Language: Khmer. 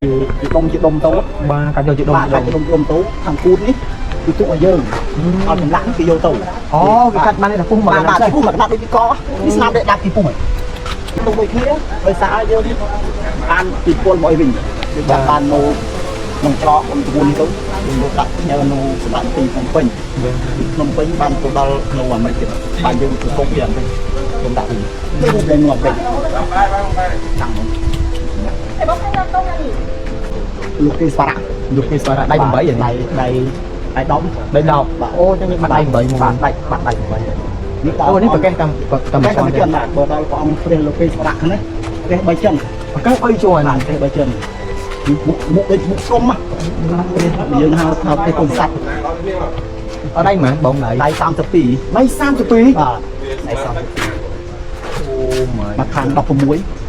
ជាដុំជាដុំទៅ បាទកាត់យកជាដុំ បាទកាត់ជាដុំដុំទៅខាងគូតនេះគឺទុកឲ្យយើងឲ្យចម្លាក់គេយកទៅ អូគេកាត់បានតែពុះមក បាទបាទពុះមកកណាត់ដូចពីកនេះស្នាមដែលដាក់ពីពុះហ្នឹងទុកដូចគ្នាដោយសារយើងបានពីពលមកអីវិញយើងចាប់បាននៅក្នុងច្រកក្នុងក្បួននេះទៅយើងយកដាក់ញើនៅសម្រាប់ទីភ្នំពេញភ្នំពេញបានទៅដល់នៅអាមេរិកទៀតបានយើងទៅកុំវាអាមេរិកខ្ញុំដាក់វិញនេះរូបដែលនៅអាមេរិកតាំងមកលោកគេស្វារៈ យកគេស្វារៈដៃ8ហ៎ ដៃដៃដៃ10 ដៃ10បាទអូចឹងនេះបាត់ដៃ8មក បាទដៃបាត់ដៃ8នេះ អូនេះប្រកេះតាមតាម តែតាមចិនបាទបើដល់ព្រះអង្គព្រះលោកគេស្វារៈហ្នឹងព្រះបីចិន ប្រកេះ3ជាន់ បាទព្រះបីចិនមុខមុខដូចមុខសុំយើងហៅថាព្រះគុណស័ព្ទ អត់ដៃហ្មងបងដៃ ដៃ32 ដៃ32 បាទដៃ32 អូម៉ាយ មកខាង16 អូ